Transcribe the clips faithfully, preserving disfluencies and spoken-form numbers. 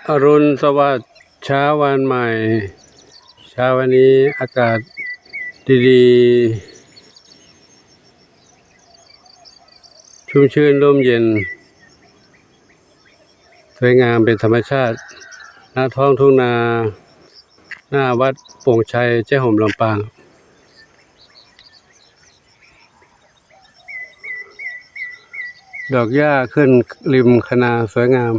อรุณสวัสดิ์เช้าวันใหม่ เช้าวันนี้อากาศดีๆ ชุ่มชื่นร่มเย็น สวยงามเป็นธรรมชาติ ณ ท้องทุ่งนา หน้าวัดโป่งชัย แจ้ห่ม ลำปาง ดอกหญ้าขึ้นริมคะนาสวยงาม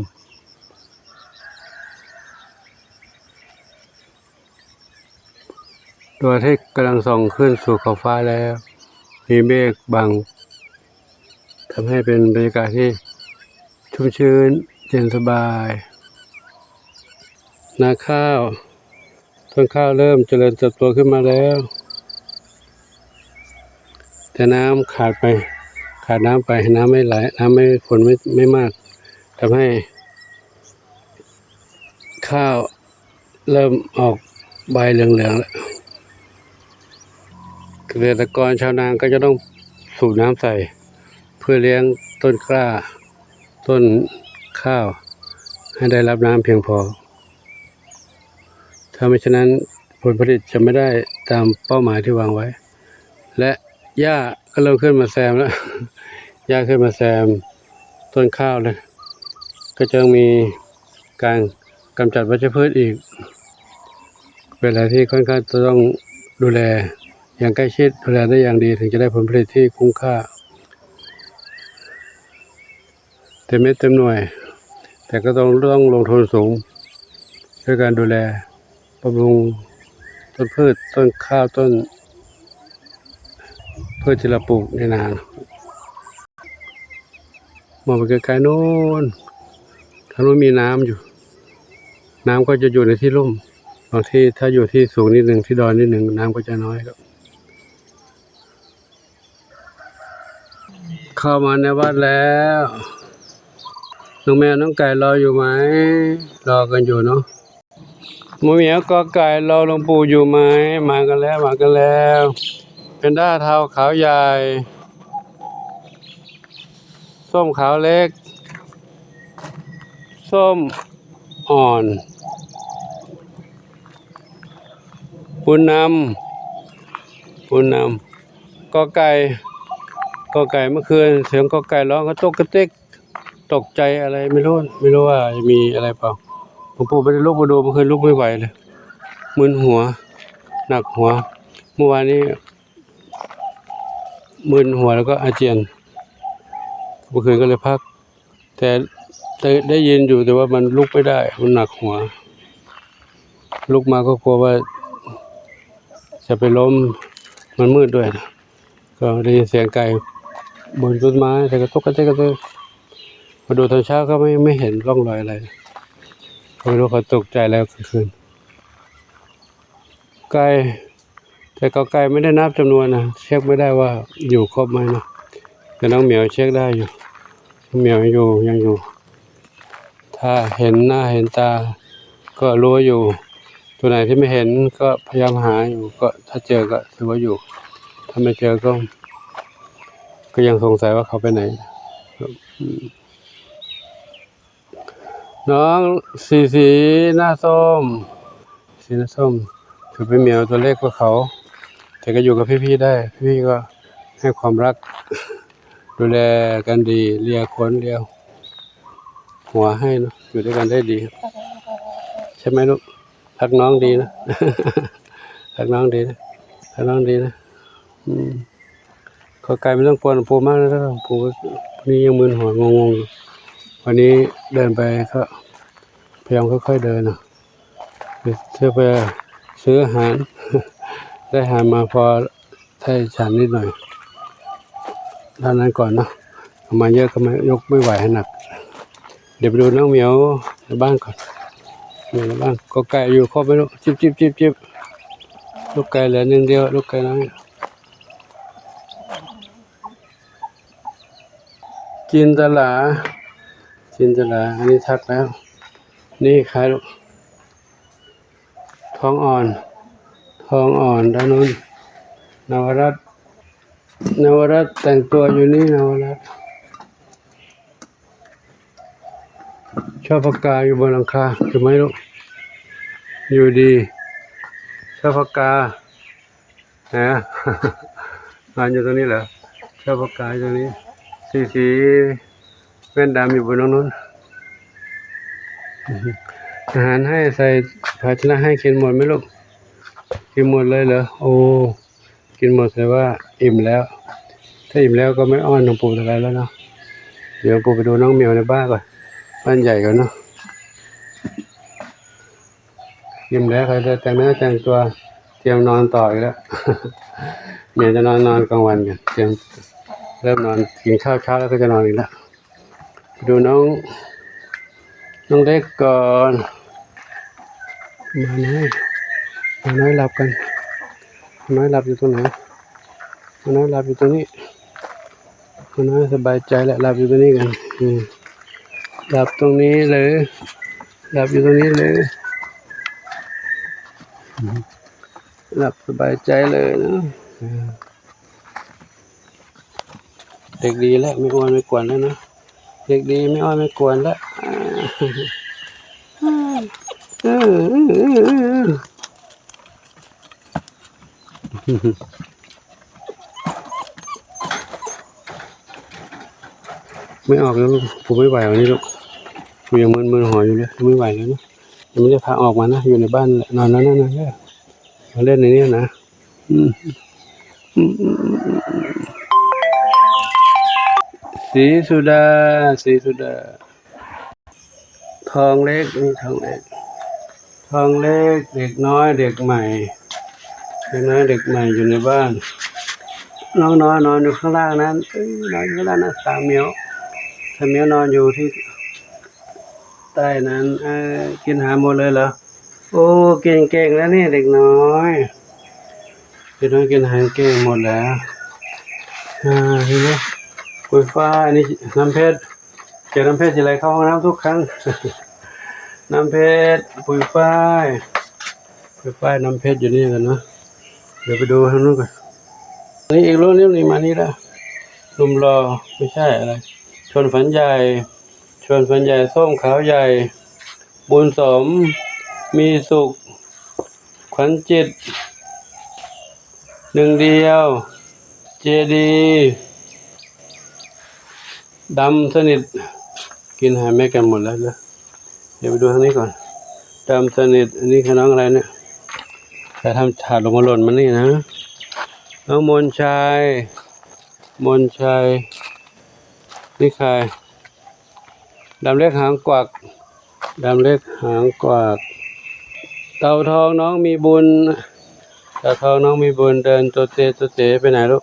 ดวงอาทิตย์กำลังส่องขึ้นสู่ขอบฟ้าแล้ว มีเมฆบัง ทำให้เป็นบรรยากาศที่ชุ่มชื้น เย็นสบาย นาข้าว ต้นข้าวเริ่มเจริญเติบโตขึ้นมาแล้ว แต่น้ำขาดไป ขาดน้ำไป น้ำไม่ไหล น้ำไม่ ฝนไม่ ไม่มาก ทำให้ข้าวเริ่มออกใบเหลืองๆแล้ว เกษตรกรชาวนาก็จะต้องสูบน้ำใส่ เพื่อเลี้ยงต้นกล้า ต้นข้าว ให้ได้รับน้ำเพียงพอ ถ้าไม่ฉะนั้นผลผลิตจะไม่ได้ตามเป้าหมายที่วางไว้ และหญ้าก็เริ่มขึ้นมาแซมแล้ว หญ้าขึ้นมาแซมต้นข้าวแล้ว ก็จะมีการกำจัดวัชพืชอีก เป็นอะไรที่ค่อนข้างจะต้องดูแลอย่างใกล้ชิด ดูแลได้อย่างดีถึงจะได้ผลผลิตที่คุ้มค่า เต็มเม็ดเต็มหน่วย แต่ก็ต้อง ต้องลงทุนสูง ด้วยการดูแลบำรุงต้นพืช ต้นข้าว ต้นพืชที่เราปลูกในนา มองไปไกลๆโน่น ทางโน้นมีน้ำอยู่ น้ำก็จะอยู่ในที่ลุ่ม บางที่ถ้าอยู่ที่สูงนิดหนึ่ง ที่ดอยนิดหนึ่ง น้ำก็จะน้อยครับ เข้ามาในวัดแล้ว น้องแมวน้องไก่รออยู่ไหม รอกันอยู่เนาะ หมูเหมียวกอไก่รอหลวงปู่อยู่ไหม มากันแล้ว มากันแล้ว แพนด้าเทาขาวใหญ่ ส้มขาวเล็ก ส้มอ่อน ปูนนำ ปูนนำ กอไก่ กอไก่เมื่อคืน เสียงกอไก่ร้องกระตกกระเต็ก ตกใจอะไรไม่รู้ ไม่รู้ว่าจะมีอะไรเปล่า หลวงปู่ไม่ได้ลุกมาดู เมื่อคืนลุกไม่ไหวเลย มึนหัว หนักหัว เมื่อวานนี้ มึนหัวแล้วก็อาเจียน เมื่อคืนก็เลยพัก แต่ แต่ได้ยินอยู่ แต่ว่ามันลุกไม่ได้ มันหนักหัว ลุกมาก็กลัวว่าจะไปล้ม มันมืดด้วยนะ ก็ได้ยินเสียงไก่บนต้นไม้ แต่กระตกกระเตกกระเตก มาดูตอนเช้าก็ไม่ ไม่เห็นร่องรอยอะไร ก็ไม่รู้เขาตกใจแล้วกลางคืน ไก่ แต่กอไก่ไม่ได้นับจำนวนนะ เช็คไม่ได้ว่าอยู่ครบไหมนะ แต่น้องเหมียวเช็คได้อยู่ น้องเหมียวอยู่ ยังอยู่ ถ้าเห็นหน้าเห็นตา ก็รู้ว่าอยู่ ตัวไหนที่ไม่เห็นก็พยายามหาอยู่ ก็ถ้าเจอก็ถือว่าอยู่ ถ้าไม่เจอก็ ก็ยังสงสัยว่าเขาไปไหน อืม น้องสีสีหน้าส้ม สีหน้าส้ม ถือเป็นเหมียวตัวเล็กกว่าเขา แต่ก็อยู่กับพี่ๆได้ พี่ๆก็ให้ความรัก ดูแลกันดี เลียขนเลียหัวให้เนอะ อยู่ด้วยกันได้ดี ใช่ไหมลูก รักน้องดีนะ รักน้องดีนะ รักน้องดีนะ อืม กอไก่ไม่ต้องกลัวหลวงปู่มากนะ หลวงปู่นี่ยังมึนหัวงงๆอยู่ วันนี้เดินไปก็พยายามค่อยๆเดินเนาะ เพื่อไปซื้ออาหาร ได้อาหารมาพอได้ฉันนิดหน่อย เท่านั้นก่อนเนาะ เอามาเยอะก็ไม่ ยกไม่ไหว หนัก เดี๋ยวไปดูน้องเหมียวในบ้านก่อน เหมียวในบ้าน กอไก่อยู่ครบไหมลูก จิบจิบจิบจิบ ลูกไก่เหลือหนึ่งเดียว ลูกไก่น้อย จินตลา จินตลา อันนี้ทักแล้ว นี่ใครลูก ทองอ่อน ทองอ่อนด้านนู้น นวรัตน์ นวรัตน์แต่งตัวอยู่นี่ นวรัตน์ ช่อผักกาดอยู่บนหลังคา ถูกไหมลูก? อยู่ดี ช่อผักกาด นะ นอนอยู่ตรงนี้เหรอ? ช่อผักกาดอยู่ตรงนี้ สี สีแว่นดำอยู่บนตรงนู้น อาหารให้ใส่ภาชนะให้ กินหมดไหมลูก? กินหมดเลยเหรอ? โอ้ กินหมดแสดงว่าอิ่มแล้ว ถ้าอิ่มแล้วก็ไม่อ้อนหลวงปู่อะไรแล้วเนาะ เดี๋ยวหลวงปู่ไปดูน้องเหมียวในบ้านก่อน บ้านใหญ่ก่อนเนาะ อิ่มแล้ว เขาจะแต่งเนื้อแต่งตัว เตรียมนอนต่ออีกแล้ว เหมียวจะนอน นอนกลางวันกัน เตรียม เริ่มนอน กินข้าวเช้าแล้วก็จะนอนอีกแล้ว ไปดูน้อง น้องเล็กก่อน มาน้อย มาน้อยหลับกัน มาน้อยหลับอยู่ตรงไหน? มาน้อยหลับอยู่ตรงนี้ มาน้อยสบายใจแล้ว หลับอยู่ตรงนี้กัน อืม หลับตรงนี้เลย หลับอยู่ตรงนี้เลย อืม หลับสบายใจเลยนะ อืม เด็กดีแล้ว ไม่อ้อนไม่กวนแล้วนะ เด็กดี ไม่อ้อนไม่กวนแล้ว เออ เออ เออ เออ ไม่ออกแล้วลูก ผมไม่ไหววันนี้ลูก ผมยังมึนๆหัวอยู่เลย ไม่ไหวแล้วนะ ยังไม่ได้พาออกมานะ อยู่ในบ้านแหละ นอนแล้วนั่นนะ มาเล่นในนี้นะ อืม อืม อืม อืม อืม สีสุดา สีสุดา ทองเล็ก นี่ทองเล็ก ทองเล็ก เด็กน้อย เด็กใหม่ เด็กน้อย เด็กใหม่อยู่ในบ้าน น้องน้อยนอนอยู่ข้างล่างนั้น เอ้ย นอนอยู่ข้างล่างนะ สาวเหมียว สาวเหมียวนอนอยู่ที่ใต้นั้น เออ กินอาหารหมดเลยเหรอ? โอ้ กินเก่งแล้วนี่เด็กน้อย เด็กน้อยกินอาหารเก่งหมดแล้ว อ่า เห็นไหม? ปุยฝ้าย อันนี้น้ำเพชร เจอน้ำเพชรทีไรเข้าห้องน้ำทุกครั้ง น้ำเพชร ปุยฝ้าย ปุยฝ้าย น้ำเพชรอยู่นี่กันเนาะ เดี๋ยวไปดูทางนู้นก่อน นี่อีกรูปนึง นี่มานี่ละ หนุ่มหล่อ ไม่ใช่อะไร ชวนฝันใหญ่ ชวนฝันใหญ่ ส้มขาวใหญ่ บุญสม มีสุข ขวัญจิต หนึ่งเดียว เจดีย์ ดำสนิท กินหายแม่กันหมดแล้วนะ เดี๋ยวไปดูทางนี้ก่อน ดำสนิท อันนี้คือน้องอะไรเนี่ย? ใครทำถาดลงมาหล่นมานี่นะ น้องมนชัย มนชัย นี่ใคร? ดำเล็กหางกวัก ดำเล็กหางกวัก เต่าทองน้องมีบุญ เต่าทองน้องมีบุญ เดินโตเตโตเตไปไหนลูก?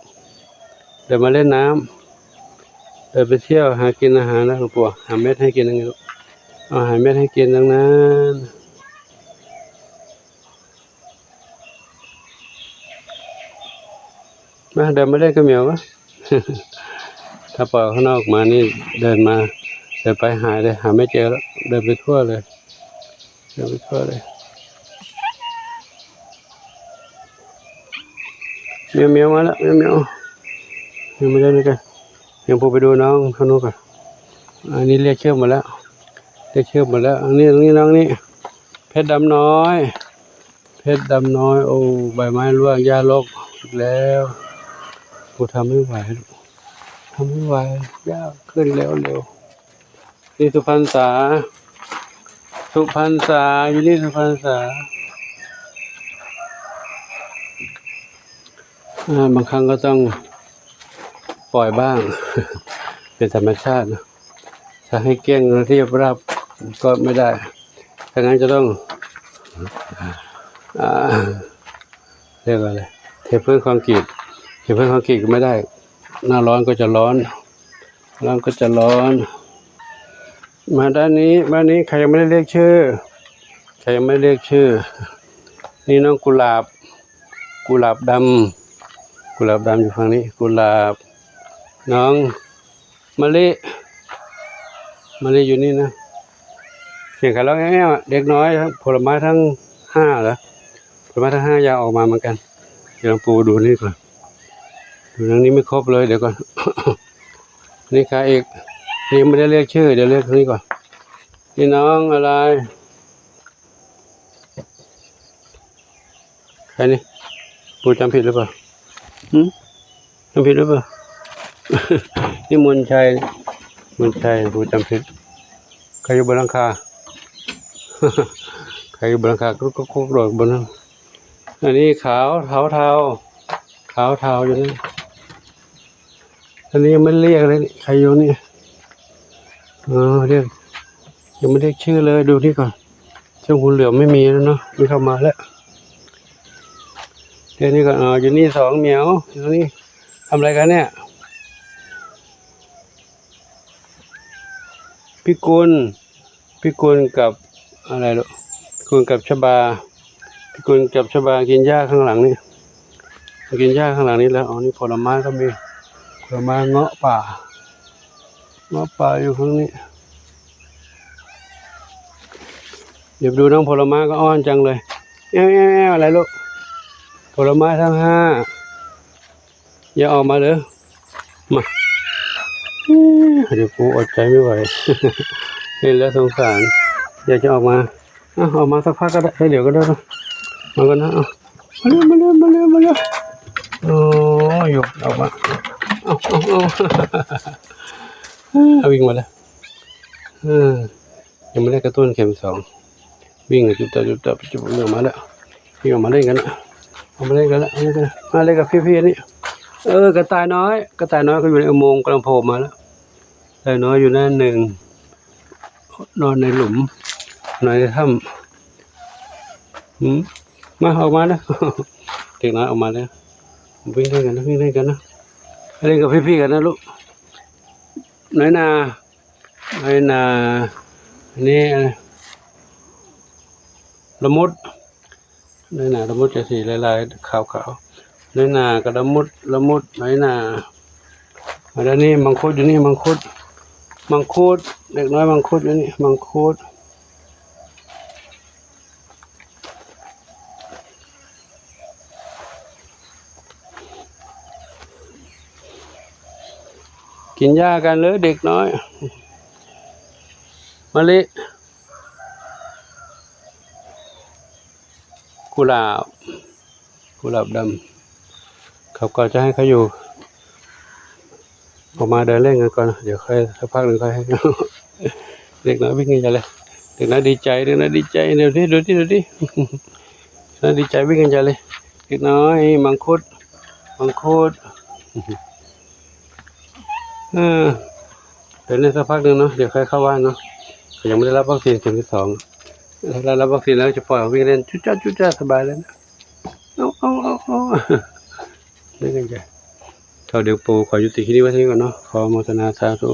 เดินมาเล่นน้ำ เดินไปเที่ยว หากินอาหารนะหลวงปู่ หาเม็ดให้กินนะลูก เอาหาเม็ดให้กินทั้งนั้น มา เดินมาเล่นกับเหมียวปะ ถ้าปล่อยข้างนอกมานี่ เดินมา เดินไปหายเลย หาไม่เจอแล้ว เดินไปทั่วเลย เดินไปทั่วเลย เหมียวเหมียวมาแล้ว เหมียวเหมียว ยังไม่ได้นี่กัน ยังปูไปดูน้องข้างนอกก่อน อันนี้เรียกเชื่อมหมดแล้ว เรียกเชื่อมหมดแล้ว อันนี้ อันนี้น้องนี่ เพชรดำน้อย เพชรดำน้อย โอ้ ใบไม้ร่วง หญ้าลกอีกแล้ว กูทำไม่ไหว ทำไม่ไหว หญ้าขึ้นเร็วเร็ว นี่สุพรรณษา สุพรรณษา อยู่นี่สุพรรณษา อ่า บางครั้งก็ต้องปล่อยบ้าง เป็นธรรมชาตินะ ถ้าให้เกลี้ยงเรียบราบก็ไม่ได้ ถ้างั้นจะต้อง อ่า เรียกว่าอะไร เทพื้นคอนกรีต เทพื้นคอนกรีตก็ไม่ได้ หน้าร้อนก็จะร้อน ร้อนก็จะร้อน มาด้านนี้ บ้านนี้ใครยังไม่ได้เรียกชื่อ ใครยังไม่ได้เรียกชื่อ นี่น้องกุหลาบ กุหลาบดำ กุหลาบดำอยู่ฝั่งนี้ กุหลาบ น้องมะลิ มะลิอยู่นี่นะ เสียงใครร้องแง่ๆอะ เด็กน้อยทั้ง ผลไม้ทั้งห้าเหรอ? ผลไม้ทั้งห้าอย่างออกมาเหมือนกัน เดี๋ยวหลวงปู่ดูนี่ก่อน ดูทางนี้ไม่ครบเลย เดี๋ยวก่อน นี่ใครอีก? นี่ยังไม่ได้เรียกชื่อ เดี๋ยวเรียกทางนี้ก่อน นี่น้องอะไร ใครนี่ ปู่จำผิดหรือเปล่า หืม จำผิดหรือเปล่า นี่มนชัย มนชัย ปู่จำผิด ใครอยู่บนหลังคา ใครอยู่บนหลังคา กุ๊กกุ๊กกุ๊กโดดบนนั้น อันนี้ขาวเทาเทา ขาวเทาอยู่นี่ อันนี้ยังไม่เรียกเลย ใครอยู่นี่ อ๋อ เรียก ยังไม่เรียกชื่อเลย ดูนี่ก่อน เจ้างูเหลือมไม่มีแล้วเนาะ ไม่เข้ามาแล้ว เดี๋ยวนี้ก่อน อ๋อ อยู่นี่สองเหมียว อยู่นี่ ทำอะไรกันเนี่ย พิกุล พิกุลกับอะไรลูก พิกุลกับชบา พิกุลกับชบากินหญ้าข้างหลังนี่ กินหญ้าข้างหลังนี้แล้ว อ๋อ นี่ผลไม้ก็มี ผลไม้เงาะป่า เงาะป่าอยู่ข้างนี้ เดี๋ยวดูน้องผลไม้ก็อ้อนจังเลย แอ้วแอ้วแอ้วอะไรลูก ผลไม้ทั้งห้า อย่าออกมาเลย มา เดี๋ยวกูอดใจไม่ไหว เห็นแล้วสงสาร อยากจะออกมา อ่ะ ออกมาสักพักก็ได้ เดี๋ยวก็ได้นะ มากันนะ เอา มาเร็ว มาเร็ว มาเร็ว มาเร็ว โอ้ย อยู่ ออกมา เอา เอา เอา เอา วิ่งมาแล้ว เออ ยังไม่ได้กระตุ้นเข็มสอง วิ่งจุบจับจุบจับจุบ วิ่งออกมาแล้ว วิ่งออกมาเล่นกันนะ ออกมาเล่นกันแล้ว เอาเล่นกันนะ มาเล่นกับพี่ๆนี่ เออ กระต่ายน้อย กระต่ายน้อยก็อยู่ในอุโมงค์ กำลังโผล่มาแล้ว กระต่ายน้อยอยู่นั่นหนึ่ง นอนในหลุม นอนในถ้ำ หืม มา ออกมาแล้ว เด็กน้อยออกมาแล้ว วิ่งเล่นกันนะ วิ่งเล่นกันนะ เล่นกับพี่ๆกันนะลูก น้อยนา น้อยนา อันนี้อะไร ละมุด น้อยนา ละมุดจะสีลายๆ ขาวๆ น้อยนากับละมุด ละมุด น้อยนา มาด้านนี้ มังคุดอยู่นี่ มังคุด มังคุด เด็กน้อยมังคุดอยู่นี่ มังคุด กินหญ้ากันเลยเด็กน้อย มะลิ กุหลาบ กุหลาบดำ เขาก็จะให้เขาอยู่ ออกมาเดินเล่นกันก่อน เดี๋ยวค่อยสักพักหนึ่งค่อยให้ เด็กน้อยวิ่งกันใหญ่เลย เด็กน้อยดีใจ เด็กน้อยดีใจ เดี๋ยวดิ ดูดิ ดูดิ เด็กน้อยดีใจวิ่งกันใหญ่เลย เด็กน้อย มังคุด มังคุด เออ เดี๋ยวเล่นสักพักหนึ่งเนาะ เดี๋ยวค่อยเข้าบ้านเนาะ เขายังไม่ได้รับวัคซีนเข็มที่สอง ถ้าได้รับวัคซีนแล้วจะปล่อยวิ่งเล่นจุ๊จ้าจุ๊จ้าสบายเลยนะ เอา เอา เอา เอา เล่นกันใหญ่ เท่าเดียวโปรขอยุติคลิปนี้ไว้เท่านี้ก่อนเนาะ ขออนุโมทนาสาธุ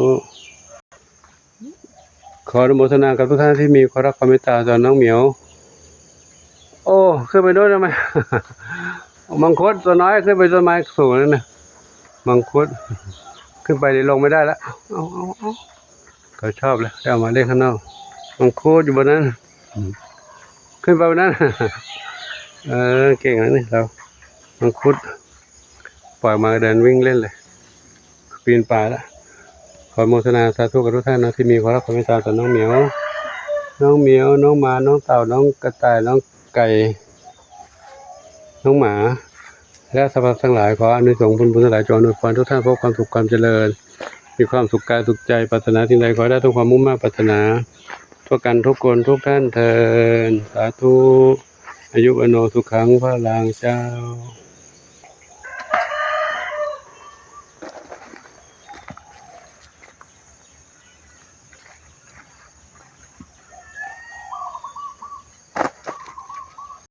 ขออนุโมทนากับทุกท่านที่มีความรักความเมตตาต่อน้องเหมียว โอ้ ขึ้นไปด้วยทำไม มังคุดตัวน้อยขึ้นไปต้นไม้สูงนั่นนะ มังคุด ขึ้นไปเดี๋ยวลงไม่ได้ละ เอา เอา เอา เขาชอบเลย เอามาเล่นข้างนอก มังคุดอยู่บนนั้น อืม ขึ้นไปบนนั้น เออ เก่งนะนี่เรา มังคุด ปล่อยมาเดินวิ่งเล่นเลย ปีนป่ายละ ขออนุโมทนาสาธุกับทุกท่านนะ ที่มีความรักความเมตตาต่อน้องเหมียว น้องเหมียว น้องหมา น้องเต่า น้องกระต่าย น้องไก่ น้องหมา และสรรพสัตว์ทั้งหลาย ขออานิสงส์ผลบุญทั้งหลายจงอำนวยพรทุกท่านพบความสุขความเจริญ มีความสุขกายสุขใจ ปรารถนาสิ่งใดขอให้ได้ทุกความมุ่งมา่ปรารถนา ทั่วกันทุกคนทุกท่านเทอญ สาธุ อายุวัณโณสุขังพลังเจ้า